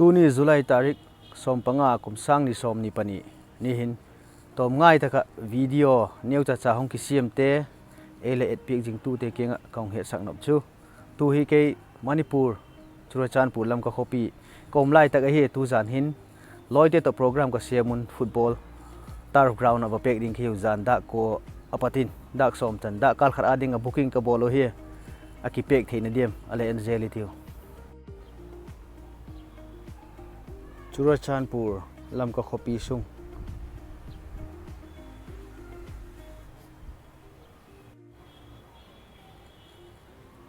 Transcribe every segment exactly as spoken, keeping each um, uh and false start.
Tuni July tarik sawm panga, kum sâng ni sawmni pani ni hin, tawm ngai tak ah video neu chacha hung kisiamte, ei le etpiak zingtute kiang ah ka hung hetsak nop chu, tu hi kei Manipur, Churachandpur, Lamka khawpi ka um lai tak ahi. Tuzan hin lawite tawh program ka siam un football turf ground ah va pêk ding ka hiu. Zan dâk kua a pat in dâk sawm chan, dâk kâl khat â ding ah booking ka bawl u hi. A kipêk theina diam a le en zel i tiu. Churachandpur, Lamka khawpi sung.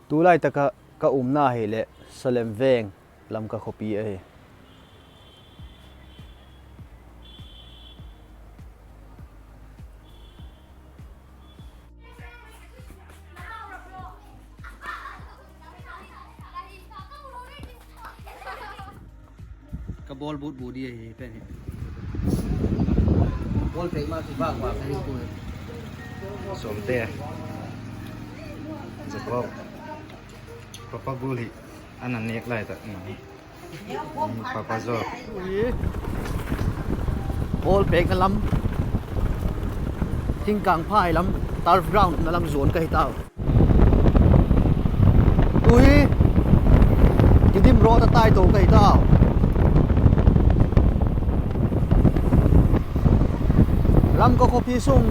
Tulai tak ah ka umna hileh Salem Veng, Lamka khawpi ahi. Ka ball but bu di ahi pen hi. Ball pêk ma kibang ma ka hi tu. Sawmte. Jacob. Papa goal hi. Ana nêk lai tak. Papa zo. Ball pêkna lam, Thingkangphai lam, turf ground na lam zuan ka hi tau. Tu hi Tedim Road a tai to ka hi tau. Lamka khawpi sung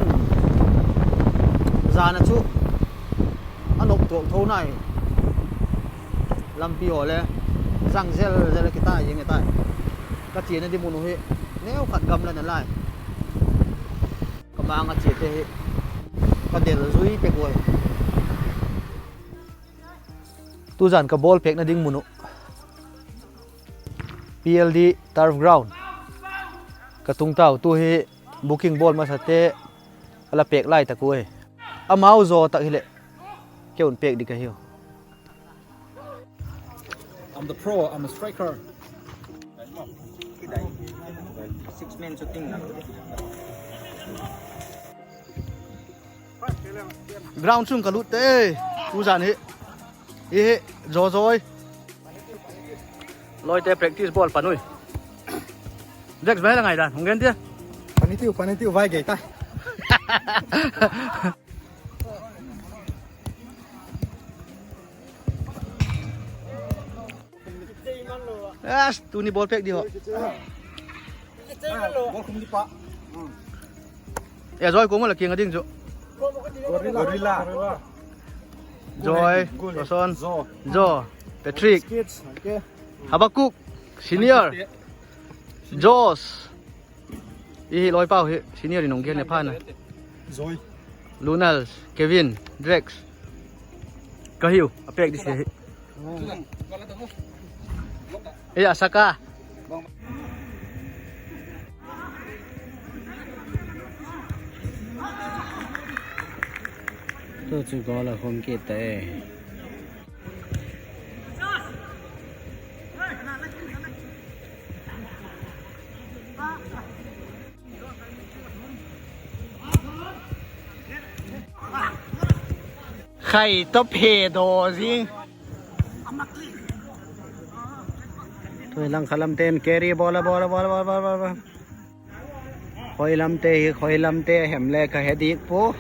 zan a chu a nop tuak tho nai. Lampi haw le zang zel zel a kitai zing a tai. Ka chiana di mun uh hi neu khat gamla nalai. Ka mang a chiate hi ka del zui pek uai. Tuzan ka ball pêkna ding mun uh P L D turf ground ka tung tau. Tu hi booking bawl masate a la pêk lai tak uai. Amau zaw tak hileh kei un pêk ding ka hiu. I'm the pro, I'm a striker. Six men shooting. Ground chung ka lut te. Tuzan hi, hi, hi, zaw zawi. Lawite practice ball pan ui. Dex, vai la ngaidan hung gen tia. Pani tiu, pani tiu, vai gei ta. Tuni ball pêk di haw. E, Joy, kuama la kiang a ding chu? Gorilla. Joy, Roson, Zo, Patrick, Habakuk, senior, Josh. I hi lawi pau hi senior in hung gen le phan a. Lunal, Kevin, Drex. Ka hiu, a pêk di se hi. E, a saka. Tu chu goal a khum kit ta e. Khai top he do zing. Tui lang kha lamte'n carry ball a, ball a, ball a, ball a, ball a. Khoi lamte hi, khoi lamte hem le ka he dik pua.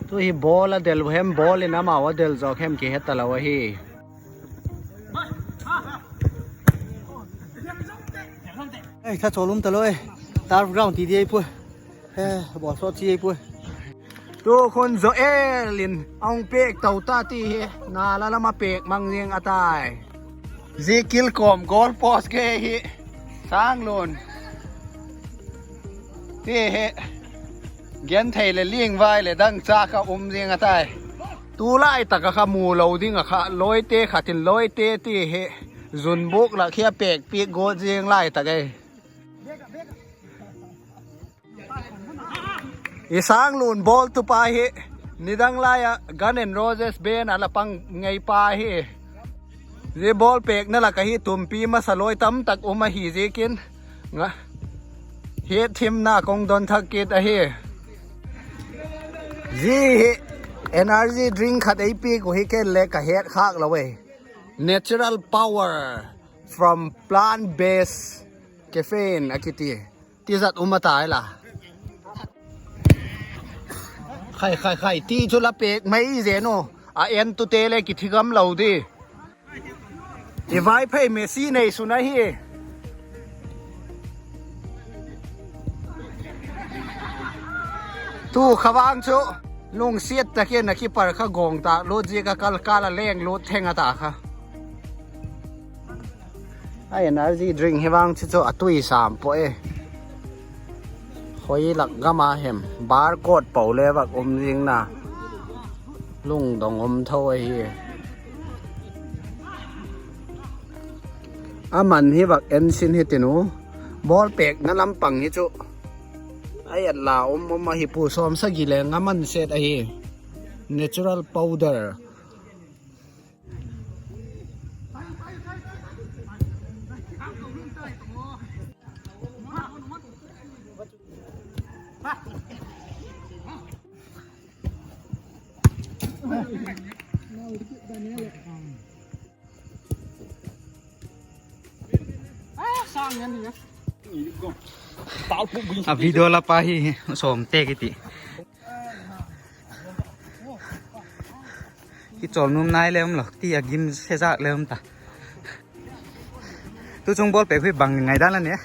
Tu hi ball a del hem, ball in amau a del zawk hem kihe talo ahi. Ei, tha chawl um talo e. Turf ground ti di ei pua. He, ball sawt chi ei pua. Tukhun Joel in a hung pêk to ta ti hi. Nala lam a pêk mang zing a tai. Zia kil kawm goal post ke hi. Sanglun. Ti hi. Genthei leh liangvai leh dangchâk a um zing a tai. Tulai tak a kha mu lo ding a kha lawite khat in lawite ti hi zunbûk lak hi a pêk piak guat zing lai tak ei. I Sanglun ball tupa hi, nidang lai ah Guns N' Roses band a la pang ngei pa hi. Zia ball pêkna lak ah hi tumpi masa lawi tam tak um ahi ziakin, hetthiamna kong don thak kit ahi. Zia hi Energy drink khat ei piak uh hi, ken le ka het khâk lo e. Natural power from plant based caffeine a kiti. Tizat um a tai la. Khai khai khai ti chu la pêk mai zen u. A entute le kithigam lo di. I Vaiphei Messi neisun ahi. Tu kha vang chu lungsiat tak in a kipar kha gawng tâk lut ziak a kal kal a leng lut theng a ta kha. A energy drink hi vang chu chu a tui sâm pua e. Khoi lak gam a hem barcode po le vak um zing na. Lungdong um tho ahi. A man hi vak en sin hi tin u. Ball pêkna lam pang hi chu a et la um um ahi pua, sawmsagi le nga man set ahi. Natural powder. A video la pa hi, sawm te kiti. Kichawm nuam nai le um lo, ti a gim se zak le um ta. Tu chung ball pêk hi bang ngaidan la ne?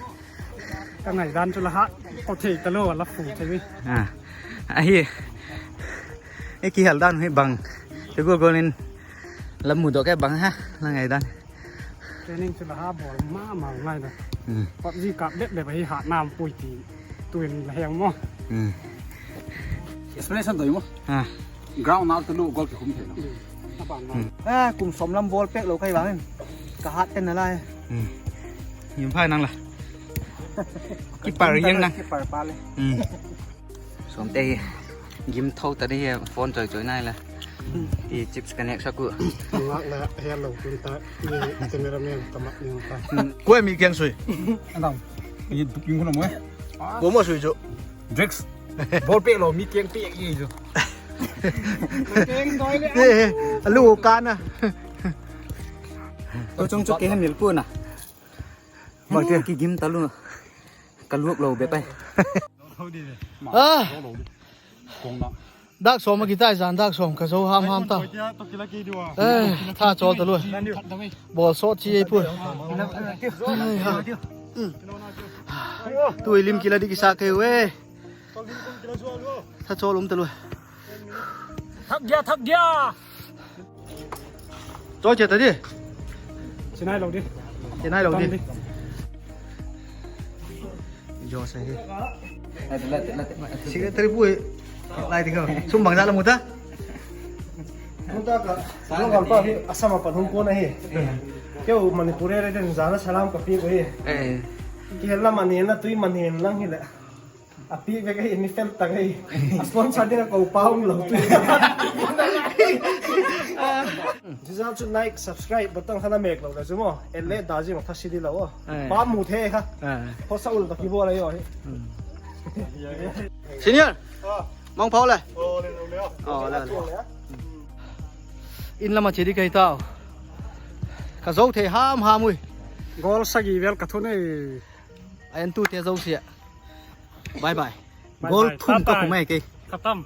Ka ngaidan chu la ha, ko thei ta lo, la fu thei. A, ahi. E kihel dan hi bang. Te gol gol in la mudok e bang ha, la ngaidan. Training chu la ha bawl ma ma ngai da. PUBG kap bep bep hi ha nam pui ti. Tuin la heng maw. Explanation doi maw. Ground nal ta lu goal kikhum thei lo. A, kum sawm lam ball pêk lo kai vang in. Ka hat ten na lai. Gim phai nang la. Keeper hiang nang. Keeper pa le. Sawmte hi gim tho ta di hi, phone choi choi nai la. I chips ka nêk sak u. Ngak la helo tun ta, cameraman ka mat ning ta. Kua mi kiang sui? Anam. I duk ing ko na mo e. Kua mo sui chu? Drinks. Ball pêk lo mi kiang pêk i chu. Kiang doi le. A lu ka na. Tu chung chu kei hemil pu na. Bang ti kigim ta lu. Ka luak lo bep ai. Dak sawm a kitai zan dak sawm ka zo ham ham ta. Tha chawl ta lu. Ball sawt chi ei pu. Tui lim kila di kisa kei u e. Tha chawl um ta lu. Thak dia, thak dia. Chawi chia ta di. Chia nai lo di. Chia nai lo di. Jo sa hi. Secretary pu hi. Lai di ka. Sum bang za la mu ta. Mu ta ka. Lo gal pa hi Assam a pan hung kuan ahi. Keu Manipur area den zana salam ka pi ko hi. Kihel la man hin la tui man hin lang hi le. A pi vek ahi, mi fel tak ahi. A sponsor ding a ko pa um lo tu. Zia chu like, subscribe button kha na mêk lo le chu maw. En le da zing kha si di lo. Pa mu the kha. Khosa ul ka kibawl ahi. Senior. Mangpau le. In lam a chia di kai tau. Ka zo thei ham ham ui. Goal sagi vel ka thun ei. A entute zosia. Bye bye. Goal thum ka khum ei kei. Khatam.